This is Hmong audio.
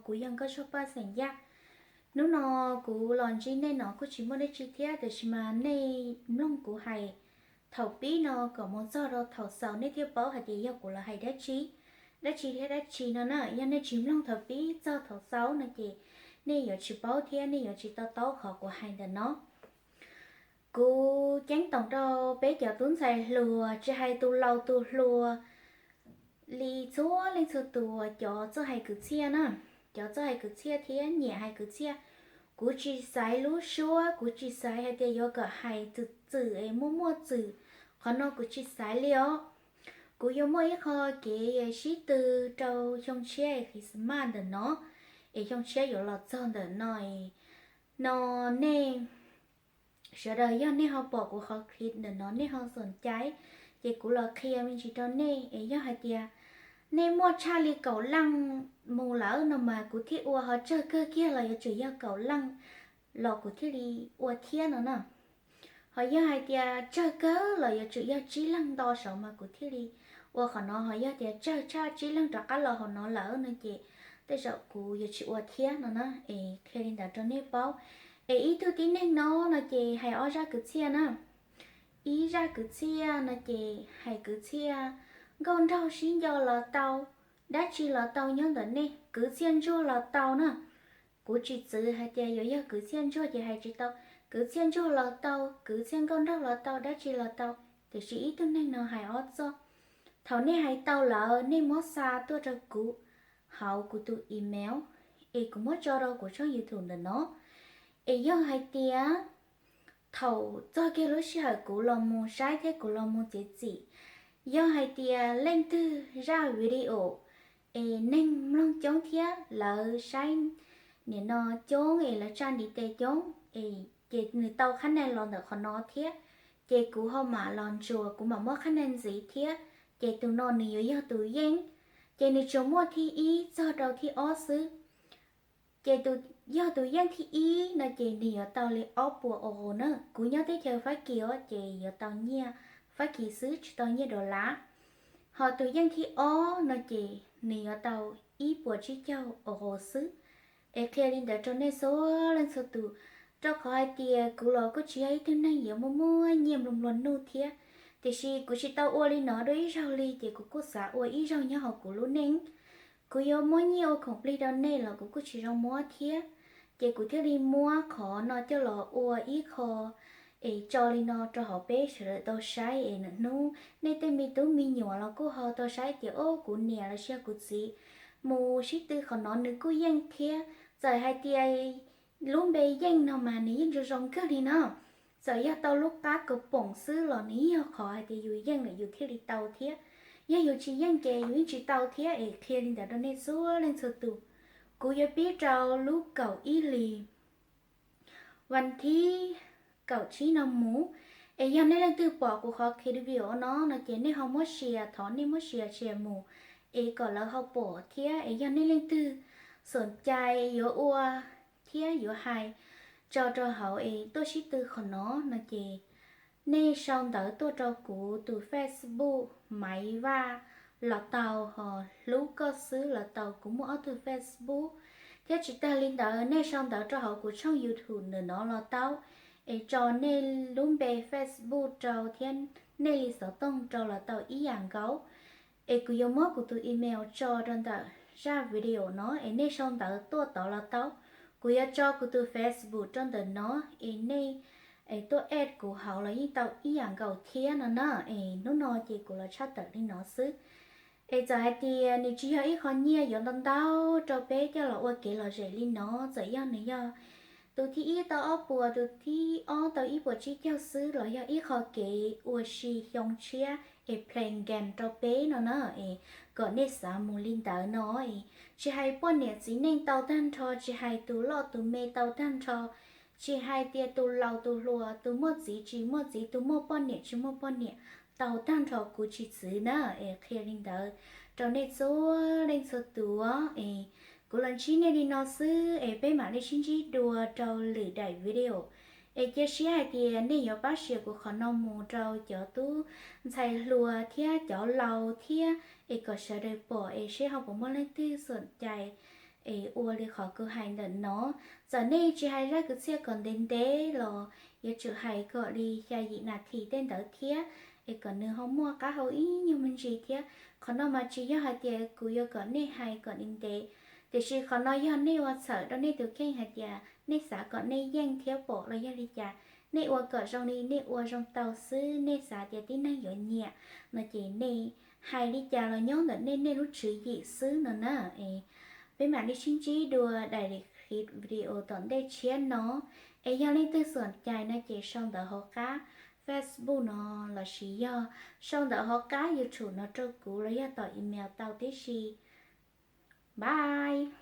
Kuv yog Nkauj Tshuaj Paj xeem Yaj. Hnub no kuv los ntsib nej no kuj tsis muaj dab tsi thiab, tiam sis mas nej mloog kuv hais thaum pib no kom mus txog rau thaum xaus nej thiaj paub hais tias yog kuv los hais dab tsi, dab tsi thiab dab tsi no na. Yog nej tsis mloog thaum pib txog thaum xaus no ces nej yuav tsis paub thiab nej yuav tsis to taub qhov kuv hais ntawm no. Kuv ceeb toom rau peb cov tub ntxhais hluas, tsis hais tus laus tus hluas li txhua leej txhua tus, cov txawj hais kwv txhiaj na, cov txawj hais kwv txhiaj thiab nyiam hais kwv txhiaj. Kuv tsis xaiv lub suab, kuv tsis xaiv hais tias yuav kom hais txwm txwm es muaj muaj txwm, qhov no kuv tsis xaiv li os. Kuv yuav muaj ib qho kev sib tw rau xyoo tshiab Christmas ntawm no, es xyoo tshiab yuav los txog ntawm no, no nej sawv daws yog nej ho pom kuv qhov clip ntawm no nej ho xoom cai, ces kuv los qhia me ntsis rau nej es yog hais tias nej muaj tshaj li kaum leej mus lawm no mas kuv thiaj ua, ho tsawg kawg kiag los yuav tsum yog kaum leej los kuv thiaj li ua thiab no na. Ho yog hais tias tsawg kawg los yuav tsum yog tsib leeg nto saud mas kuv thiaj li ua qhov no, ho yog tias tsawg tshaj tsib leeg rov qab los hauv no lawm no ces tej zaum kuv yuav tsis ua thiab no na. Es qhia li ntawd rau nej paub. Es ib tug tib neeg no no ces hais ob zaj kwv txhiaj na. Ib zaj kwv txhiaj no ces hais kwv txhiaj nkauj nraug sib nco los tau, dab tsi los tau nyob ntawm nej, kwv txhiaj ntsuag los tau na. Kuv tsis txwv hais tias yuav yog kwv txhiaj ntsuag ces hais tsis tau, kwv txhiaj ntsuag los tau, kwv txhiaj nkauj nraug los tau, dab tsi los tau, tiam sis ib tug neeg no hais ob txoj. Thaum nej hais tau lawm nej muab xa tuaj rau kuv hauv kuv tus email, es kuv muab tso rau kuv tshooj YouTube ntawm no. Es yog hais tias thaum txog kiag lub sij hawm kuv los mus saib thiab kuv los mus txiav txim, yog hais tias leej twg zaj video es neeg mloog coob thiab lawv saib nim no coob es lawv tsa ntiv tes coob, es ces nws tau qhab nais los ntawm qhov no thiab, ces kuv ho mam los ntsuas, kuv mam muab qhab nais ntxiv thiab, ces tus no nws yuav yog tus yeej, ces nws tsuas muaj thib ib txog rau thib ob xwb. Ces tus, yog tus yeej thib ib no ces nws yuav tau li ob puas euro na. Kuv nyob teb chaws Fab Kis os ces yuav tau nyiaj Fab Kis xwb, tsis tau nyiaj dollar. Ho tus yeej thib ob no ces nws yuav tau ib puas tsib caug euro xwb. Es qhia li ntawd rau nej txhua leej txhua tus, rau qhov hais tias kuv los kuj tsis yog ib tug neeg yuav muaj muaj nyiaj nplua nplua nuj thiab, tiam sis kuv tsis tau ua li no dua ib zaug li ces kuv kuj xav ua ib zaug nyob hauv kuv lub neej. Kuv yuav muab nyiaj ua khoom plig rau nej los kuv kuj tsis zoo muab thiab, ces kuv thiaj li muab qhov no coj los ua ib qho es tso li no rau hauv peb sawv daws tau saib es hnub nej tej me tub me nyuam los kuj ho tau saib tias o kuv niam los sis yog kuv txiv mus sib tw qhov no nws kuj yeej thiab. Txawm hais tias lub npe yeej no mas nws yeej zoo zoo kawg li no, txawm yog tau lub qab kaus poom xwb los nws yeej yog qhov hais tias yus yeej lawm yus thiaj li tau thiab, yog yus tsis yeej ces yus yeej tsis tau thiab. Es qhia li ntawd rau nej txhua leej txhua tus. Kuv yuav pib rau lub kaum ib hlis vas thib kaum tsib no mus. Es yog nej leej twg pom kuv qhov clip video no no ces nej ho muab share, thov nej muab share share mus es kom lawv ho pom thiab. Es yog nej leej twg xoom cai yuav ua thiab yuav hais tso rau hauv es tuaj sib tw qhov no no ces nej sau ntawv tuaj rau kuv tus Facebook Maiv Vaj los tau, ho Hlub Koj Xwb los tau. Kuv muaj ob tug Facebook thiab. Tsis tag li ntawd nej sau ntawv rau hauv kuv tshooj YouTube ntawm no los tau, es tso nej lub npe Facebook rau thiab nej li xov tooj rau los tau ib yam nkaus. Es kuv yuav muab kuv tus email tso rau ntawm zaj video no es nej sau ntawv tuaj tod los tau. Kuv yuav tso kuv tus Facebook rau ntawm no es nej tuaj add kuv hauv los yeej tau ib yam nkaus thiab no na. Es hnub no ces kuv los tshaj tawm li no xwb. Es txawm hais tias nws tsis yog ib qho nyiaj yuav ntau ntau rau peb coj los ua kev lom zem li no, txawm yog nws yog tus thib ib tau ob puas, tus thib ob tau ib puas tsib caug xwb los yog ib qho kev ua si xyoo tshiab es plan game rau peb no na. Es kom nej xav mus li ntawd no, es tsis hais poj niam txiv neej tau tag nrho, tsis hais tus loj tus me tau tag nrho, tsis hais tias tus laus tus hluas, tus muaj txiv tsis muaj txiv, tus muaj poj niam tsis muaj poj niam, tau tag nrho kuv tsis txwv na. Es qhia li ntawd rau nej txhua leej txhua tus os. Es kuv los ntsib nej li no xwb es peb mam li sib ntsib dua rau lwm daim video. Es cia siab hais tias nej yuav pab share kuv qhov no mus rau cov tub ntxhais hluas thiab cov laus thiab, es kom sawv daws pom es seb ho puas muaj leej twg xoom cai Es ua li qhov kuv hais ntawm no, txawm nej tsis hais zaj kwv txhiaj kom ntev ntev los yuav tsum hais kom li xya yim nas this tej ntawd thiab, es kom nws ho muaj qab hau ib nyuag me ntsis thiab. Qhov no mas tsis yog hais tias kuv yuav kom nej hais kom ntev ntev, tiam sis qhov no yog nej ua txhawm rau nej tus kheej hais tias nej xav kom nej yeej thiab pom los yog li cas, nej ua kom zoo li nej ua zoo tau xwb, nej xav tias tib neeg yuav nyiam no ces nej hais li cas los nyob ntawm nej, nej lub tswv yim xwb no na. Es peb mam li sib ntsib dua daim clip video tom ntej tshiab no. Es yog leej twg xom cai no ces sau ntawv hauv qab Facebook no lossis yog sau ntawv hauv qab YouTube no rau kuv los yog tom email tau tib si. Bye.